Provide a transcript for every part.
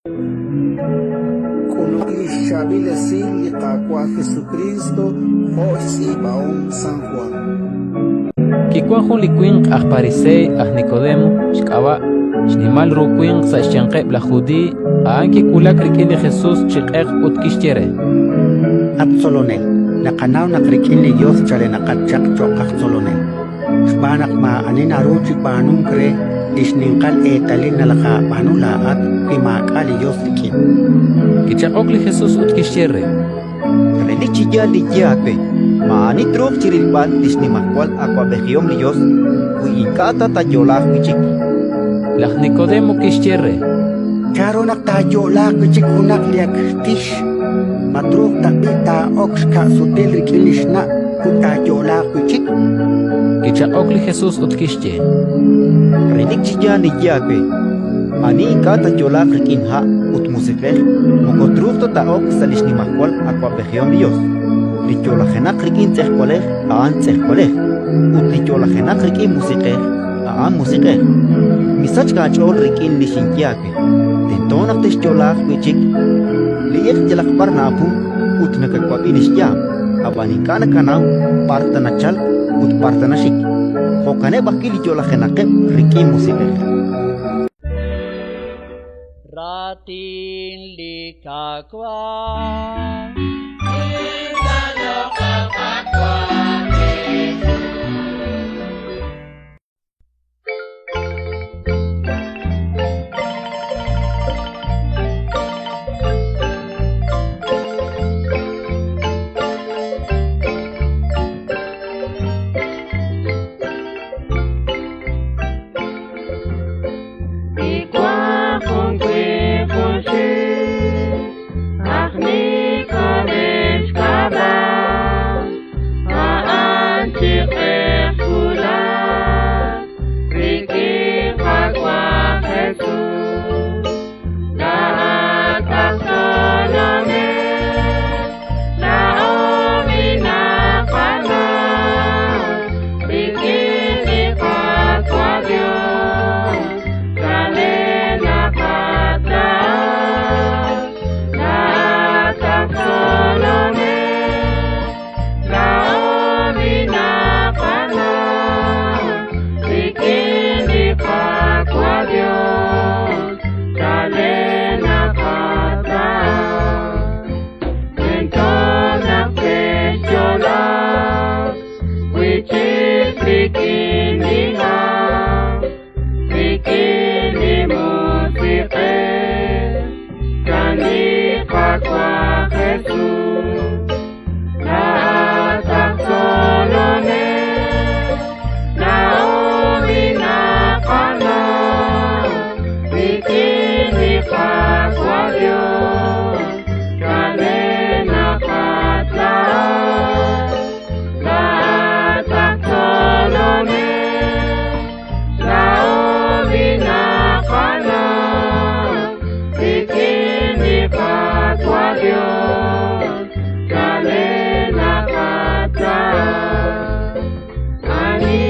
K'ulub' li xChaab'il Esil li Qaawa' Jesukriist jo' xtz'iib'ahom San Jwan. Kiwank jun li winq aj Pariseey, aj Nikodemo xk'ab'a', xnimal ru winq sa' xyanqeb' laj Judiiy. A'an kiwulak rik'in li Jesus chi q'eq ut kixye re: At Tzolonel, naqanaw naq rik'in li Yos chalenaqat chaq cho'q aj tzolonel, xb'aan naq maa'ani naru chi b'aanunk re li xninqal eetalil nalajaab'aanu laa'at wi maak'a' li Yos rik'in. Kichaq'ok li Jesus ut kixye re: Relik chi yaal ninye aawe, maa'ani truuq chi rilb'al li xnimajwal awab'ejihom li Yos wi ink'a' ta taayo'laaq wi' chik. Laj Nikodemo kixye re: Chanru naq taayo'laaq wi' chik junaq li ak xtix? Ma truuq tab'i' taa'ok xka'sutil rik'in li xna' ut taayo'laaq wi' chik? Kichaq'ok li Jesus ut kixye: Relik chi yaal ninye aawe, ani ink'a' taayo'laaq rik'in ha' ut Musiq'ej moko truuq ta taa'ok sa' li xnimajwal awab'ejihom li Yos. Li yo'lajenaq rik'in tz'ejwalej a'an tz'ejwalej, ut li yo'lajenaq rik'in Musiq'ej a'an musiq'ej. Misachk aach'ool rik'in li xinye aawe: Tento naq texyo'laaq wi' chik. Li iq' yalaq b'ar na'apunk ut nakawab'i li xyaab', ab'an ink'a' nakanaw b'ar ta nachalk ut b'ar ta naxik. Jo'kaneb' ajwi' li yo'lajenaqeb' rik'in Musiq'ej. Raatin li Qaawa'. Kiwank jun winq junxil, aj Nikodem xk'ab'a', a'an chi q'eq xwulak rik'in Qaawa' Jesus. Laa'at aj Tzolonel, laa'o li naqanaw, rik'in li Qaawa' Dios chalenaqat laa'at. Laa'at aj Tzolonel, laa'o li naqanaw, rik'in li Qaawa' Dios chalenaqat laa'at. Tento naq texyo'laaq wi' chik rik'in li ha', rik'in li Musiq'ej, chan li Qaawa' Jesus. Laa'at aj Tzolonel, laa'o li naqanaw, rik'in li Qaawa' Dios chalenaqat laa'at. Laa'at aj Tzolonel, laa'o li naqanaw, rik'in li Qaawa' Dios chalenaqat laa'at. Ani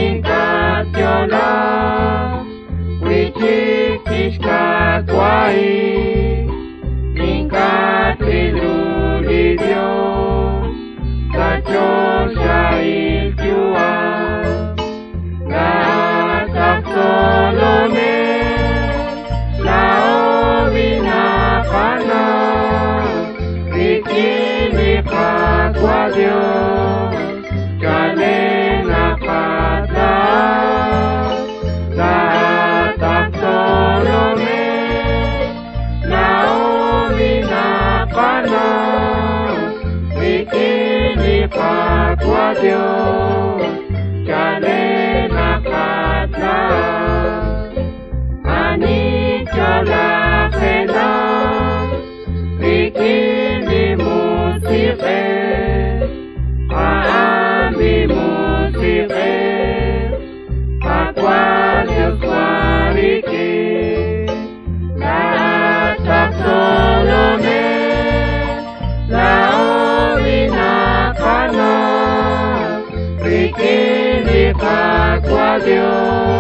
ink'a' tyo'laaq wi' chik tixka'wa'i, ink'a' tril ru li Dios sa' choxahil yu'am. Laa'at aj Tzolonel, laa'o li naqanaw, rik'in li Qaawa' Dios chalenaqat laa'at. Laa'at aj Tzolonel, laa'o li naqanaw, rik'in li Qaawa' Dios chalenaqat laa'at. Ani yo'lajenaq rik'in li Musiq'ej, a'an li Musiq'ej, Qaawa' Dios wank rik'in. Laa'at aj Tzolonel, laa'o li naqanaw, rik'in li Qaawa' Dios.